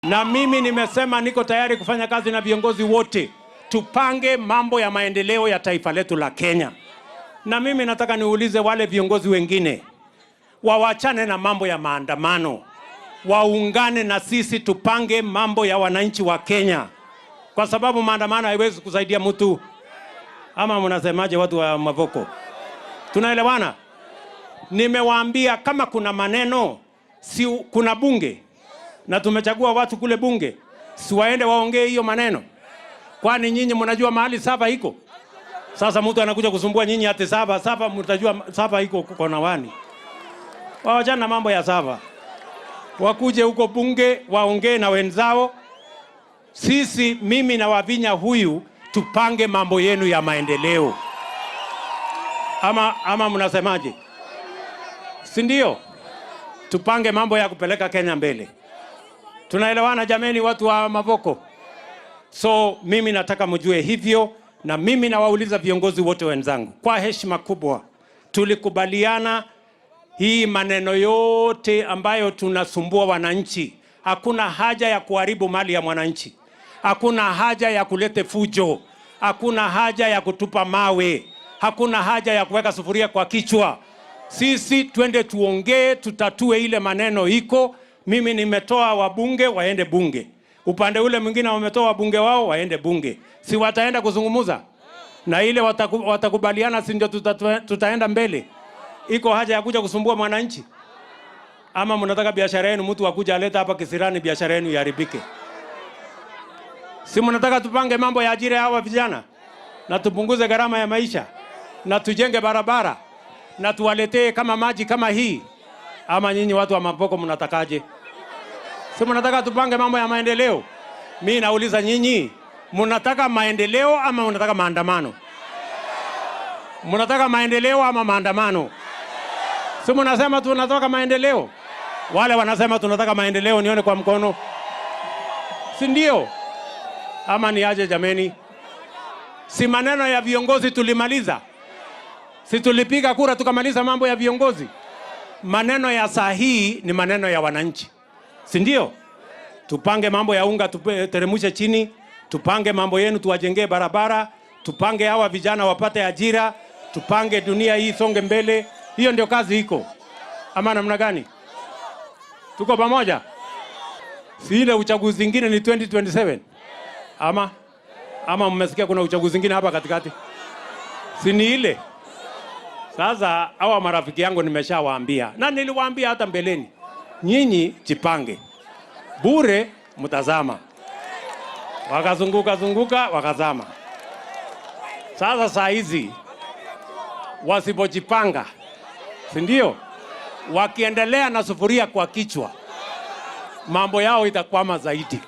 Na mimi nimesema niko tayari kufanya kazi na viongozi wote, tupange mambo ya maendeleo ya taifa letu la Kenya. Na mimi nataka niulize wale viongozi wengine wawachane na mambo ya maandamano, waungane na sisi tupange mambo ya wananchi wa Kenya, kwa sababu maandamano haiwezi kusaidia mtu. Ama mnasemaje, watu wa Mavoko? Tunaelewana? Nimewaambia kama kuna maneno, si kuna bunge na tumechagua watu kule bunge, si waende waongee hiyo maneno? Kwani nyinyi mnajua mahali server iko? Sasa mtu anakuja kusumbua nyinyi ati server, server, mtajua server iko kona wani? Wawachana na mambo ya server, wakuje huko bunge waongee na wenzao. Sisi, mimi na Wavinya huyu, tupange mambo yenu ya maendeleo, ama mnasemaje? Si ndio? Tupange mambo ya kupeleka Kenya mbele. Tunaelewana jameni, watu wa Mavoko? So mimi nataka mjue hivyo, na mimi nawauliza viongozi wote wenzangu kwa heshima kubwa, tulikubaliana hii maneno yote ambayo tunasumbua wananchi, hakuna haja ya kuharibu mali ya mwananchi, hakuna haja ya kulete fujo, hakuna haja ya kutupa mawe, hakuna haja ya kuweka sufuria kwa kichwa. Sisi twende tuongee, tutatue ile maneno iko. Mimi nimetoa wabunge waende bunge, upande ule mwingine wametoa wabunge wao waende bunge, si wataenda kuzungumuza na ile watakubaliana, si ndio tutaenda mbele? Iko haja ya kuja kusumbua mwananchi? Ama mnataka biashara yenu mtu akuja aleta hapa kisirani biashara yenu iharibike? Si mnataka tupange mambo ya ajira ya hawa vijana na tupunguze gharama ya maisha na tujenge barabara na tuwaletee kama maji kama hii? Ama nyinyi watu wa Mavoko mnatakaje? Si mnataka tupange mambo ya maendeleo? Mi nauliza nyinyi, mnataka maendeleo ama mnataka maandamano? Mnataka maendeleo ama maandamano? Si mnasema tunataka maendeleo? Wale wanasema tunataka maendeleo, nione kwa mkono, si ndio? Ama ni aje jameni? Si maneno ya viongozi tulimaliza? Si tulipiga kura tukamaliza mambo ya viongozi? Maneno ya saa hii ni maneno ya wananchi, si ndio? Tupange mambo ya unga, tuteremshe chini, tupange mambo yenu, tuwajengee barabara, tupange hawa vijana wapate ajira, tupange dunia hii isonge mbele. Hiyo ndio kazi iko, ama namna gani? Tuko pamoja? Si ile uchaguzi ingine ni 2027 ama mmesikia kuna uchaguzi ingine hapa katikati? Si ni ile? Sasa hawa marafiki yangu nimeshawaambia na niliwaambia hata mbeleni, nyinyi jipange, bure mtazama. Wakazunguka zunguka wakazama. Sasa saa hizi wasipojipanga, si ndio? Wakiendelea na sufuria kwa kichwa, mambo yao itakwama zaidi.